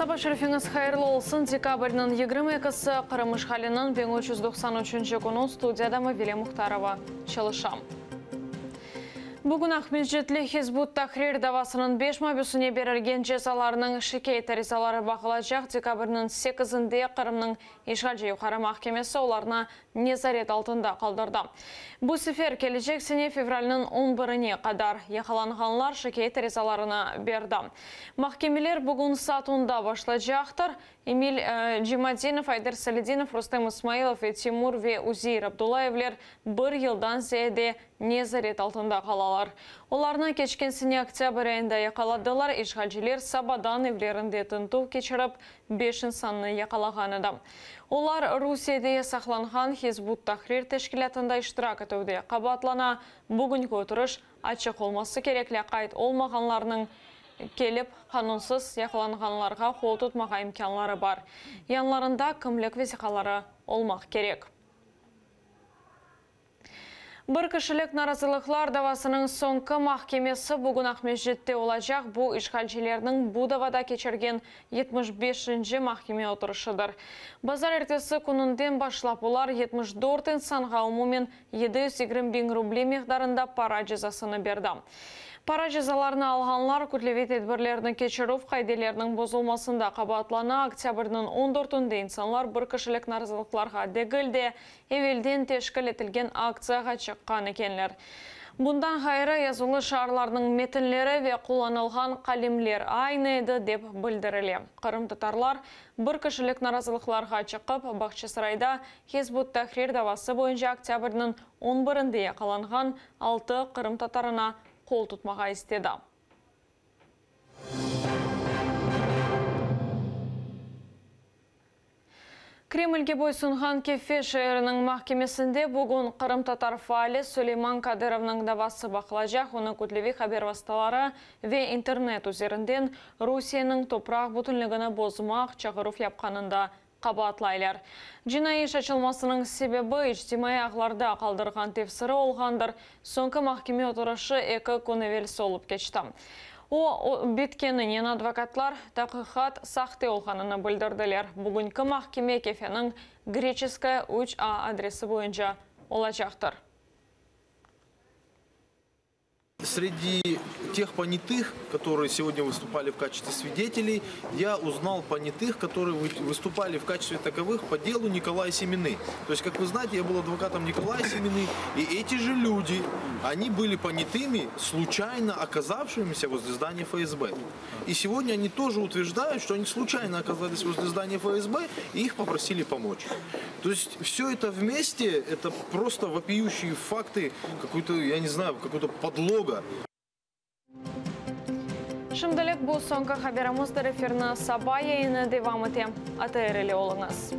Saba şerifiñiz hayırlı olsun! Dekabrniñ 22-si, Qırım işğaliniñ 1393 künü, studiyada Mavile Muhtarova çalışa. Bugün Aqmescitli Hizb ut-Tahrir davasınıñ beş mabüsine berilgen cezalarnıñ şikâyet arizaları baqılacaq. Dekabrniñ sekizinde Qırımnıñ işğalci Yuqarı mahkemesi olarnı nezaret altında qaldırdı. Bu sefer kelecek sene fevralniñ on birine qadar yaqalanğanlar şikâyet arizalarını berdi. Mahkemeler bugün saat onda başlacaqtır. Emil Cemadinov, Ayder Saledinov, Rustem İsmailov ve Timur ve Üzeir Abdullayevler bir yıldan ziyade nezaret altında qalalar. Olarnı keçken sene oktâbr ayında yaqaladılar. İşğalciler sabadan evlerinde tintüv keçirip, beş insannı yaqalağan edi. Olar Rusiyede yasaqlanğan Hizb ut-Tahrir teşkilâtında iştirak etüvde qabaatlana. Bugünki oturış açıq olması kerek, lâqayt olmağanlarnıñ kelip, qanunsız yaqalanğanlarğa qol tutmağa imkânları bar. Yanlarında kimlik vesiqaları olmaq kerek. Bir kişilik narazılıqlar davasınıñ soñki mahkemesi bugün Aqmescitte olacaq, bu, işğalcilerniñ bu davada keçirgen 75-nci mahkeme oturışıdır. Bazarertesi kününden başlap olar 74 insanğa umumen 720 biñ ruble miqdarında para cezasını berdi. Para cezalarını alğanlar kütleviy tedbirlerni keçirüv qaideleriniñ bozulmasında qabaatlana. Oktâbrniñ on dörtünde insanlar bir kişilik narazılıqlarğa degil de, evelden teşkil etilgen aktsiyağa çıqqan ekenler. Bundan ğayrı, yazılı şiarlarnıñ metinleri ve qullanılğan qalemler aynı edi, dep bildirile. Qırımtatarlar bir kişilik narazılıqlarğa çıqıp, Bağçasarayda Hizb ut-Tahrir davası boyunca oktâbrniñ on birinde yaqalanğan altı qırımtatarına qol tutmağa istedi. Kremlge boysunğan Kefe şeeriniñ mahkemesinde bugün qırımtatar faali Suleyman Kadırovnıñ davası baqılacaq. Onı kütleviy haber vastaları ve internet üzerinden Rusiyeniñ topraq bütünligini bozmaq çağıruv yapqanında qabaatlaylar. Cinaiy iş açılmasınıñ sebebi, içtimaiy ağlarda qaldırğan tefsiri olğandır. Soñki mahkeme oturışı eki kün evelsi olıp keçti. O, bitkeninen advokatlar, taqiqat sahte olğanını bildirdiler. Bugünki mahkeme Kefeniñ Greçeskaya üç A adresi boyunca olacaqtır. Sredi тех понятых, которые сегодня выступали в качестве свидетелей, я узнал понятых, которые выступали в качестве таковых по делу Николая Семены. То есть, как вы знаете, я был адвокатом Николая Семены, и эти же люди, они были понятыми, случайно оказавшимися возле здания ФСБ. И сегодня они тоже утверждают, что они случайно оказались возле здания ФСБ, и их попросили помочь. То есть все это вместе, это просто вопиющие факты, какой-то, я не знаю, какой-то подлога. Şimdilik bu soñki haberimizdir. Efirni saba yayını devam ete. ATR ile oluñız.